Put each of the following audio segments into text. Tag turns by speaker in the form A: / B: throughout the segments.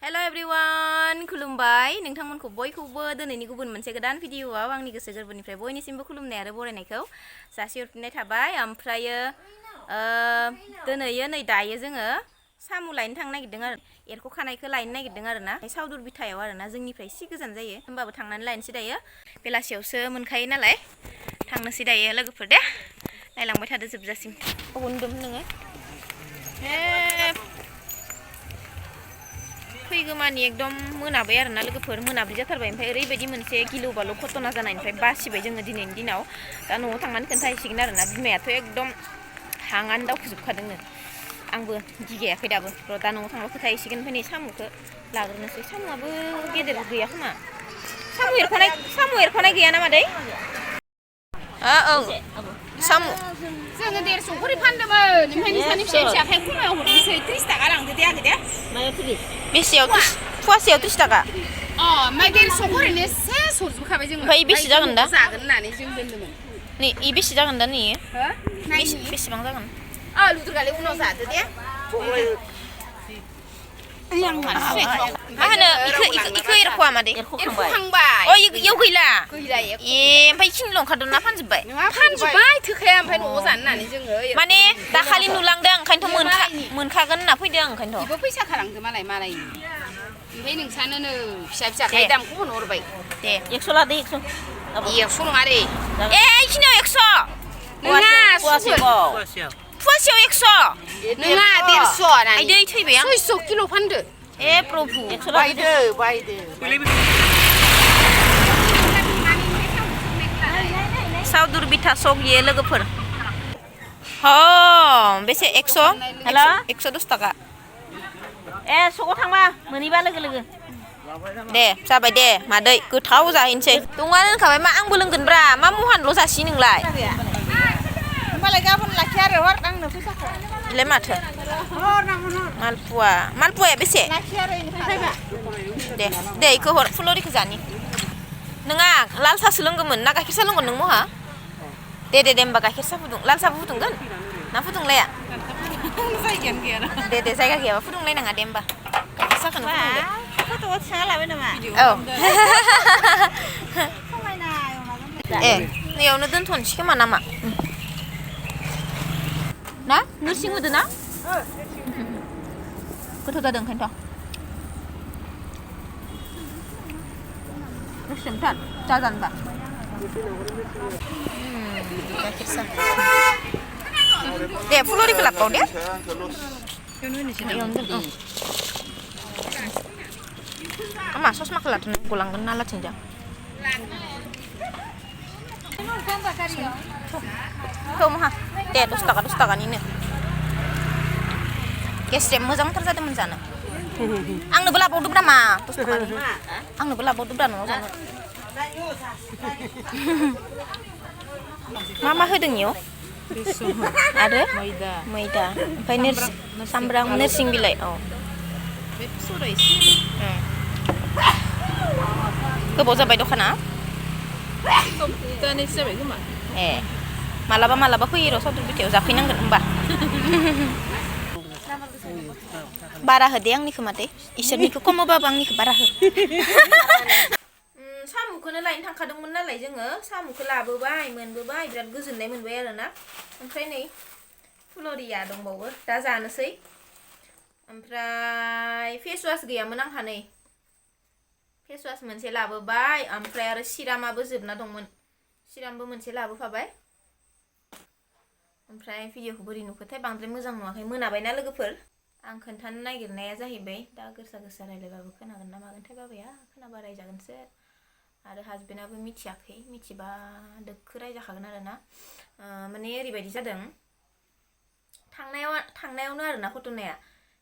A: Hello everyone, खुलुमबाय नोंथांमोनखौ बयखौबो दिनैनि गुबुन मोनसे गोदान भिडिअआव आंनि गोसो गोरबोनिफ्राय बयनिसिमबो खुलुमनाय आरो बरायनायखौ जासिहरफिननाय थाबाय। ओमफ्रायो दिनैयो नै दायो जोङो सामु लायनो थांनो नागिरदों आरो एरख'खानायखौ लायनो नागिरदों आरोना सावदुर बिथायाव आरोना जोंनिफ्राय एसे गोजान जायो होमबाबो थांनानै लायनोसै दायो बेलासियावसो मोनखायो नालाय थांनोसै दायो लोगोफोर दे नायलांबाय थादो जोबजासिम उन्दुदोंमोन नोङो फैगोमानि एकदम मोनाबाय आरोना लोगोफोर मोनाब्लि जाथारबाय ओमफ्राय ओरैबायदि मोनसे गिलु बालु घटना जानायनिफ्राय बासिबाय जोङो दिनैनि दिनाव दा न'आव थांनानै खोन्थाहैसिगोन आरोना बिमायाथ' एकदम हांआनो दावखोजोबखादोंनो आंबो गिगायाखै दाबो र' दा न'आव थांबा खोन्थाहैसिगोन ओमफ्राय नै साम'खौ लाग्रोनोसै साम'आबो गेदेर गैया खोमा साम' एरख'नाय गैया ना मादै औ साम'
B: जोङो 150 खरि फानदोंमोन ओमफ्राय नोंसानि फिसा फिसाखाय खमायाव हरनोसै 30 थाखा लांदो दे आगै दे
A: बेसेयाव फवासेयाव 30 थाखा
B: ओमफ्राय 150 खरिनो सेस हरजोबखाबाय जोङो
A: ओमफ्राय बेसे जागोन दा
B: जागोन होननानै जों दोनदोंमोन
A: नै इ बेसे जागोन दा नै
B: हो
A: बेसेबां जागोन
B: लुदुरगाले उनाव जादो दे
A: मा होनो इखो एरख'आ मादै
B: एरख'खांबाय
A: अ इयाव गैला
B: ए
A: ओमफ्राय इखिनिल' ओंखारदोंना फानजोब्बाय
B: फानजोब्बाय थोखाया ओमफ्राय न'आव जानो होननानै जोङो
A: माने दाखालि नुलांदों ओंखायनोथ' मोनखागोन होनना फैदों आं ओंखायनोथ'
B: इबो फैसा खालामदो मालायनि ओमफ्राय नोंसानोनो फिसा फिसाखाय दामखौ होनहरबाय
A: दे 100 लादो 100
B: नङा दे
A: इखिनियाव 100
B: नङा
A: फवासेयाव 100
B: नङा 150
A: आइ दै थैबाय आं
B: 600 किल' फानदो
A: ए प्रभु
B: बायदो
A: सावदुर बिथा सक ये लोगोफोर बेसे 100 हेल' 110 थाखा ए सकआव थांबा मोनहैबा लोगो लोगो दे जाबाय दे मादै गोथाव जाहैनोसै दङानो होनखाबाय मा आंबो लोंगोनब्रा मा मुहानल' जासि नोंलाय
B: होमबालाय गाबोन लाखि आरो हर आंनो फैसाखौ
A: इलाय माथो मालपुवाया बेसे दे इखौ हर फुलरिखौ जानि नोङा लाल साहासो लोंगौमोन ना गाइखेर साहा लोंगोन नों महा दे होमबा गाइखेर साहा लाल साहाबो फुदुंगोन ना फुदुंलाया
B: जायगायानो गैया
A: दे जायगा गैयाबा फुदुंलायनाङा दे होमबा गाइखेर साहाखौनो फुदुंदो
B: फट'आव थिखांना लाबाय नामा
A: औ
B: समायना
A: ए नैयावनो दोनथ'नोसै खोमा नामा ना नोरसिं होदो ना गोथाव जादों ओंखायनोथ' नोरसिंथार जाजानोबा गाइखेर साहा दे फुलरिखौ लाबोबाव दे मा ससमाखौ लाथ'नो गलांगोन ना लाथिंजा महा दे 10 थाखानिनो गेस्रेम मोजांथार जादोंमोन जानो आंनोबो लाबावदोब्रा मा 10 थाखानि आंनोबो लाबावदोब्रा न'आव जानो मा होदों इयाव आरो मैदा ओमफ्राय सामब्राम नोरसिं बिलाइ गोबाव जाबाय दखाना ए मालाबा फैयो र' सावदुर बिथायाव जाफैनांगोन होमबा बारा होदे आंनिखौ माथे इसोरनिखौ खम होबाबो आंनिखौ बारा हो साम'खौनो लायनो थांखादोंमोन नालाय जोङो साम'खौ लाबोबाय मोनबोबाय बिराद गोजोननाय मोनबाय आरोना ओमफ्राय नै फुलरिया दंबावो दा जानोसै ओमफ्राय फेसवास गैयामोन आंहा नै फेसवास मोनसे लाबोबाय ओमफ्राय आरो सिरामाबो जोबना दंमोन सिरामबो मोनसे लाबोफाबाय ओमफ्राय भिडिअखौ बोरै नुखोथाय बांद्राय मोजां नुवाखै मोनाबायना लोगोफोर आं खोन्थानो नागिरनाया जाहैबाय दा गोसा रायलायबाबो खोनागोन ना मागोनथाय बाबाया खोनाबा रायजागोनसो आरो हासबेन्डआबो मिथियाखै मिथिबा दोखो रायजाखागोन आरोना माने ओरैबायदि जादों थांनायावनो आरोना घटनाया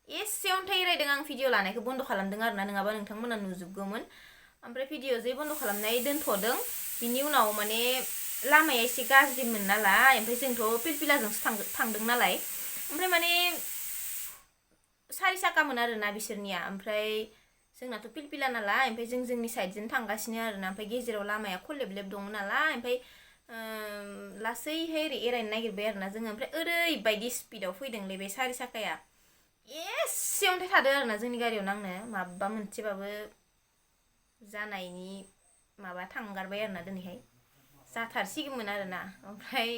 A: एसेयावनो रायलायदों आं भिडिअ लानायखौ बन्द' खालामदों आरोना नङाबा नोंथांमोना नुजोबगौमोन ओमफ्राय भिडिअ जे बन्द' खालामनाय दोनथ'दों बिनि उनाव माने लामाया एसे गाज्रिमोन नालाय ओमफ्राय जोंथ' पिलपिलाजोंसो थांदों नालाय ओमफ्राय माने 4 साखामोन आरोना बिसोरनिया ओमफ्राय जोंनाथ' पिलपिला नालाय ओमफ्राय जोंनि साइडजों थांगासिनो आरोना ओमफ्राय गेजेराव लामाया खलेबलेब दङ नालाय ओमफ्राय लासैहाय ओरै एरायनो नागिरबाय आरोना जोङो ओमफ्राय ओरैबायदि स्पिडाव फैदोंलै बे 4 साखाया एसे अन्थाइ थादों आरोना जोंनि गारियाव नांनो माबा मोनसेबाबो जानायनि माबा थांगारबाय आरोना दिनैहाय जाथारसिगौमोन आरोना ओमफ्राय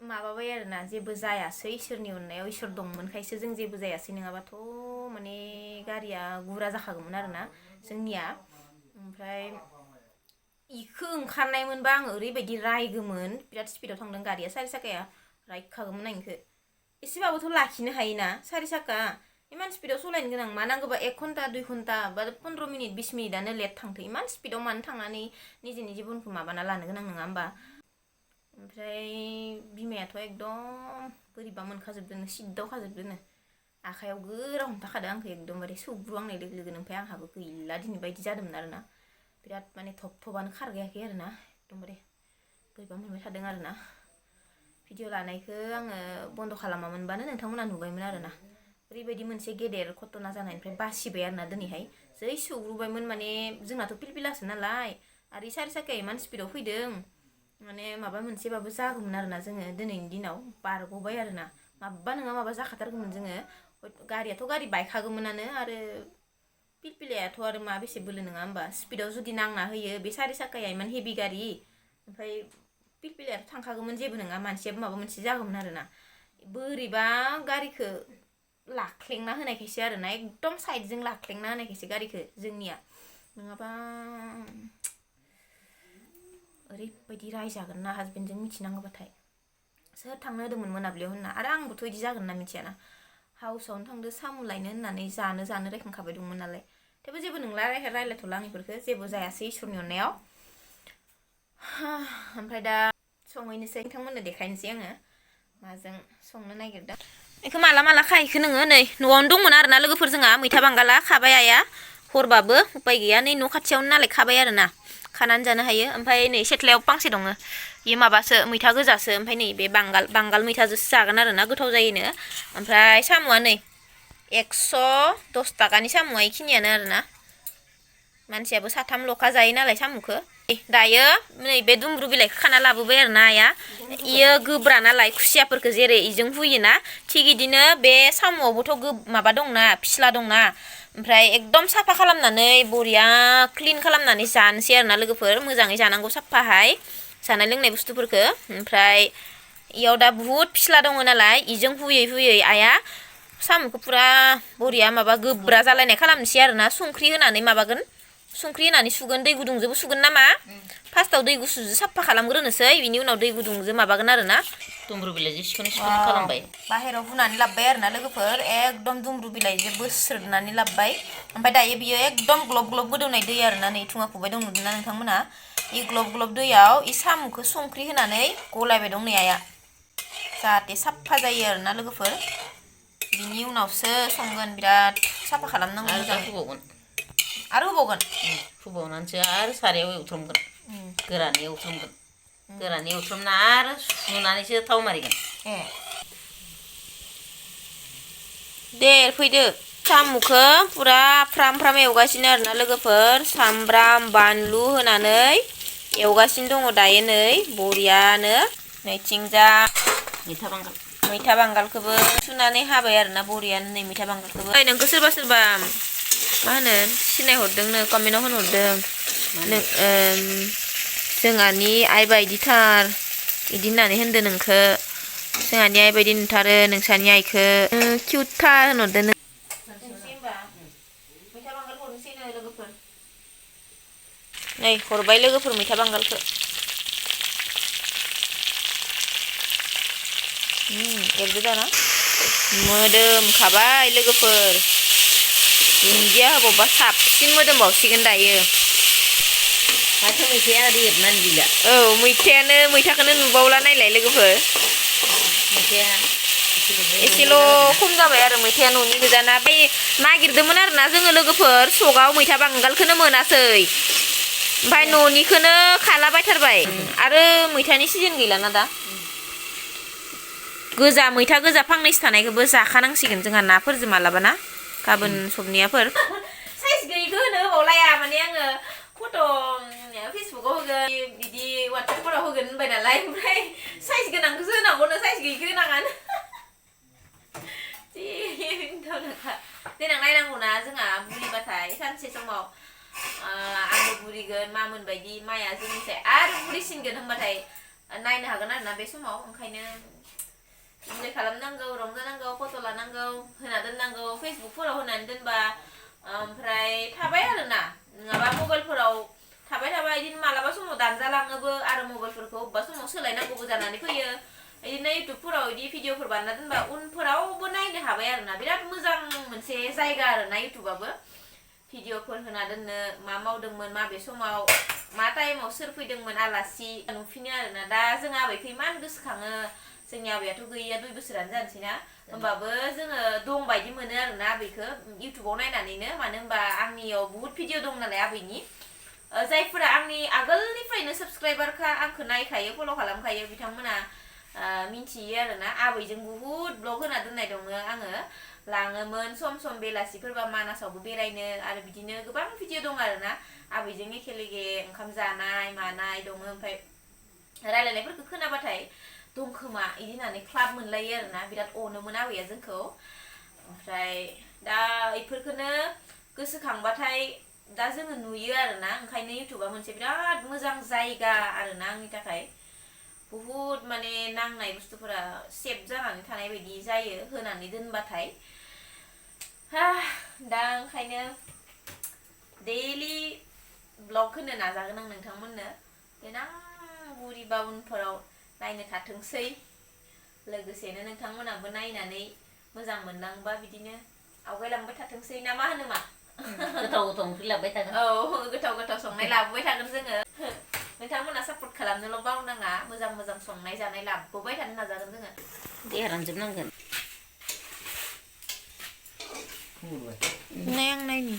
A: माबाबाय आरोना जेबो जायासै इसोरनि अननायाव इसोर दंमोनखायसो जों जेबो जायासै नङाबाथ' माने गारिया गुरा जाखागौमोन आरोना जोंनिया ओमफ्राय इखो ओंखारनायमोनबा आङो ओरैबायदि रायगौमोन बिराद स्पिडाव थांदों गारिया सारि साखाया रायखागौमोन आं इखो एसेबाबोथ' लाखिनो हायोना सारि साखा इमान स्पिडाव सलायनो गोनां मा नांगौबा 1 घन्टा 2 घन्टा बा 15 मिनिट 20 मिनिटआनो लेट थांथों इमान स्पिडाव मानो थांनानै निजेनि जिबनखौ माबाना लानो गोनां नङा होमबा ओमफ्राय बिमायाथ' एकदम बोरैबा मोनखाजोबदोनो सिद्दावखाजोबदोनो आखायाव गोरा हमथाखादों आंखौ एकदमबारे सौग्रुआंनाय लोगो लोगोनो ओमफ्राय आंहाबो गैला दिनै बायदि जादोंमोन आरोना बिराद माने थब थबानो खारगायाखै आरोना एकदमबारे बोरैबा मोनबाय थादों आरोना भिडिअ लानायखौ आङो बन्द' खालामामोनबानो नोंथांमोना नुबायमोन आरोना ओरैबायदि मोनसे गेदेर घटना जानायनिफ्राय बासिबाय आरोना दिनैहाय जै सौग्रुबायमोन माने जोंनाथ' पिलपिलासो नालाय आरो इ सारि साखाया इमान स्पिडाव फैदों माने माबा मोनसेबाबो जागौमोन आरोना जोङो दिनैनि दिनाव बारग'बाय आरोना माबा नङा माबा जाखाथारगौमोन जोङो गारियाथ' गारि बायखागौमोनानो आरो पिलपिलायाथ' आरो मा बेसे बोलो नङा होमबा स्पिडाव जुदि नांना होयो बे सारि साखाया इमान हेभि गारि ओमफ्राय पिलपिलायाथ' थांखागौमोन जेबो नङा मानसियाबो माबा मोनसे जागौमोन आरोना बोरैबा गारिखौ लाख्लेंना होनायखायसो आरोना एकदम साइडजों लाख्लेंना होनायखायसो गारिखौ जोंनिया नङाबा ओरैबायदि रायजागोन ना हासबेन्डजों मिथिनांगौबाथाय सोर थांनो होदोंमोन मोनाबिलियाव होनना आरो आंबोथ' बिदि जागोन ना मिथियाना हाउसावनो थांदो सामु लायनो होननानै जानो रायखांखाबाय दंमोन नालाय थेवबो जेबो नंला रायलायथ'ला आं इफोरखौ जेबो जायासै इसोरनि अननायाव ओमफ्राय दा संहैनोसै नोंथांमोननो देखायनोसै आङो माजों संनो नागिरदों बेखौ माला खाहैखो नोङो नै न'आवनो दंमोन आरोना लोगोफोर जोंहा मैथा बांगाला खाबाय आइया हरबाबो उपाय गैया नै न' खाथियावनो नालाय खाबाय आरोना खानानै जानो हायो ओमफ्राय नै सेथ्लायाव फांसे दङ इयो माबासो मैथा गोजासो ओमफ्राय नै बे बांगाल मैथाजोंसो जागोन आरोना गोथाव जायोनो ओमफ्राय साम'आ नै 110 थाखानि साम'आ इखिनियानो आरोना मानसियाबो साथामल'खा जायो नालाय साम'खौ दायो नैबे दुमब्रु बिलाइखौ खाना लाबोबाय आरोना आइया इयो गोब्रा नालाय खुसियाफोरखौ जेरै इजों हुयोना थिग इदिनो बे साम'आवबोथ' माबा दंना फिस्ला दंना ओमफ्राय एकदम साफा खालामनानै बरिया क्लिन खालामनानै जानोसै आरोना लोगोफोर मोजाङै जानांगौ साफाहाय जानाय लोंनाय बुस्थुफोरखौ ओमफ्राय इयाव दा बुहुद फिस्ला दङ नालाय इजों हुयै आइया साम'खौ पुरा बरिया माबा गोब्रा जालायनाय खालामनोसै आरोना संख्रि होनानै सुगोन दै गुदुंजोंबो सुगोन नामा फार्स्टआव दै गुसुजों साफा खालामग्रोनोसै बिनि उनाव दै गुदुंजों माबागोन आरोना दुमब्रु बिलाइजों सिखोन खालामबाय बाहेराव हुनानै लाबबाय आरोना लोगोफोर एकदम दुमब्रु बिलाइजों बोस्रोदनानै लाबबाय ओमफ्राय दायो बियो एकदम ग्लब ग्लब गोदौनाय दै आरोना नै थुङा फुबाय दं नुदोंना नोंथांमोना इ ग्लब ग्लब दैयाव इ साम'खौ संख्रि होनानै गलायबाय दं नै आइया जाहाथे साफा जायो आरोना लोगोफोर बिनि उनावसो संगोन बिराद साफा खालामनांगौ मोजाङै आरो होबावनानैसो आरो सारायाव एवथ्रमगोन गोरानै एवथ्रमना आरो सुनानैसो थाव मारिगोन दे फैदो साम'खौ पुरा फ्राम एवगासिनो आरोना लोगोफोर सामब्राम बानलु होनानै एवगासिनो दङ दायो नै बरियानो नैथिंजा मैथा बांगालखौबो सुनानै हाबाय आरोना बरियानो नै मैथा बांगालखौबो नोंखौ सोरबा मा होनो सिनायहरदोंनो कमेन्टआव होनहरदों जोंहानि आइ बायदिथार बिदि होननानै होनदों नोंखौ जोंहानि आइ बायदि नुथारो नोंसानि आइखौ किउटथार होनहरदों नै हरबाय लोगोफोर मैथा बांगालखौ एरदो दाना मोदोमखाबाय लोगोफोर दुन्दिया होबावबा साबसिन मोदोमबावसिगोन दायो माथो मैथाया रेबनानै गैला मैथाखौनो नुबावला नायलाय लोगोफोर मैथाया एसेल' खम जाबाय आरो मैथाया न'नि गोजाना ओमफ्राय नागिरदोंमोन आरोना जोङो लोगोफोर सगाव मैथा बांगालखौनो मोनासै ओमफ्राय न'निखौनो खालाबायथारबाय आरो मैथानि सिजन गैलाना दा मैथा गोजा फांनैसो थानायखौबो जाखानांसिगोन जोंहा नाफोरजों मालाबा ना गाबोन सबनियाफोर साइज गैयिखौ होनो होबावलाया माने आङो फट' फेसबुकाव होगोन बिदि वाट्सएपफोराव होगोन होनबाय नालाय ओमफ्राय साइज गोनांखौसो होनांगौनो साइज गैयिखौ होनाङानो देनां नायनांगौना जोंहा बुरिबाथाय सानसे समाव आंबो बुरिगोन मामोन बायदि माया जोंनिफ्राय आरो बुरिसिनगोन होनबाथाय नायनो हागोन आरोना बे समाव ओंखायनो इन्जय खालामनांगौ रंजानांगौ फट' लानांगौ होना दोननांगौ फेसबुकफोराव होनानै दोनबा ओमफ्राय थाबाय आरोना नङाबा मबाइलफोराव थाबाय थाबाय बिदिनो मालाबा समाव दानजालाङोबो आरो मबाइलफोरखौ अबेबा समाव सोलायनांगौबो जानानै फैयो बिदिनो इउटुबफोराव बिदि भिडिअफोर बानायना दोनबा उनफोरावबो नायनो हाबाय आरोना बिराद मोजां मोनसे जायगा आरोना इउटुबाबो भिडिअफोर होना दोननो मा मावदोंमोन माबे समाव मा टाइमाव सोर फैदोंमोन आलासि नुफिनो आरोना दा जों आबैखौ इमान गोसोखाङो जोंनि आबैयाथ' गैया 2 बोसोरानो जानोसै ना होमबाबो जोङो दं बायदि मोनो आरोना आबैखौ इउटुबाव नायनानैनो मानो होनबा आंनियाव बुहुत भिडिअ दं नालाय आबैनि जायफोरा आंनि आगोलनिफ्रायनो साबस्क्राइबारखा आंखौ नायखायो फल' खालामखायो बिथांमोना मिन्थियो आरोना आबैजों बुहुत ब्लग होना दोननाय दङ आङो लाङोमोन सम बेलासिफोरबा मानासावबो बेरायनो आरो बिदिनो गोबां भिडिअ दं आरोना आबैजों एखे लगे ओंखाम जानाय मानाय दङ ओमफ्राय रायलायनायफोरखौ खोनाबाथाय दंखोमा इदि होननानै क्लाब मोनलायो आरोना बिराद अनोमोन आबैया जोंखौ ओमफ्राय दा इफोरखौनो गोसोखांबाथाय दा जोङो नुयो आरोना ओंखायनो इउटुबा मोनसे बिराद मोजां जायगा आरोना आंनि थाखाय बुहुत माने नांनाय बुस्थुफोरा सेभ जानानै थानाय बायदि जायो होनानै दोनबाथाय दा ओंखायनो डेलि ब्लग होनो नाजागोन आं नोंथांमोननो देनां बुरिबा उनफोराव नायनो थाथोंसै लोगोसेनो नोंथांमोनाबो नायनानै मोजां मोनलांबा बिदिनो आवगायलांबाय थाथोंसै ना मा होनो मा
C: गोथाव ओंख्रि लाबोबाय थागोन
A: औ गोथाव संनाय लाबोबाय थागोन जोङो नोंथांमोना सापर्ट खालामनोल' बावनाङा मोजां संनाय जानाय लाबोबाय थानो नाजागोन जोङो
C: देहा रानजोबनांगोन
A: आं नायनि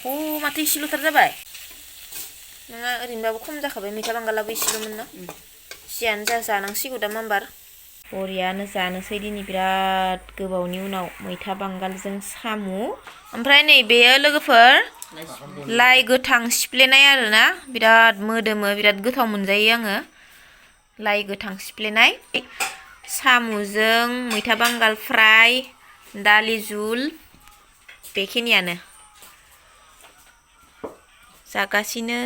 A: माथो इसेल'थार जाबाय नङा ओरैनोबाबो खम जाखाबाय मैथा बांगालाबो इसेल'मोन ना जियानो जा जानांसिगौ दा माम्बार बरियानो जानोसै दिनै बिराद गोबावनि उनाव मैथा बांगालजों साम' ओमफ्राय नै बेयो लोगोफोर लाइ गोथां सिफ्लेनाय आरोना बिराद मोदोमो बिराद गोथाव मोनजायो आङो लाइ गोथां सिफ्लेनाय साम'जों मैथा बांगाल फ्राय दालि जुल बेखिनियानो जागासिनो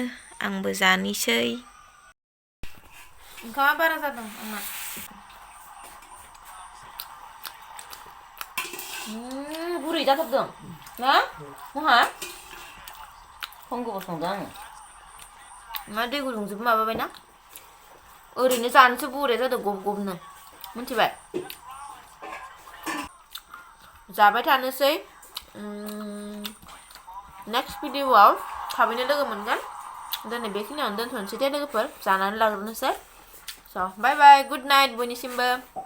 A: आंबो जानोसै ओंखामा बारा जादों आंना
C: गुरै जाथारदों ना नहा गोबाव संदों आङो
A: मा दै गुदुंजोबो माबाबायना ओरैनो जानोसो बरिया जादों गबनो मिथिबाय जाबाय थानोसै नेक्स्ट भिडिअआव थाबैनो लोगो मोनगोन दिनै बेखिनियावनो दोनथ'नोसै दे लोगोफोर जानानै लाग्रोनोसै स' बाय बाय गुड नाइट बयनिसिमबो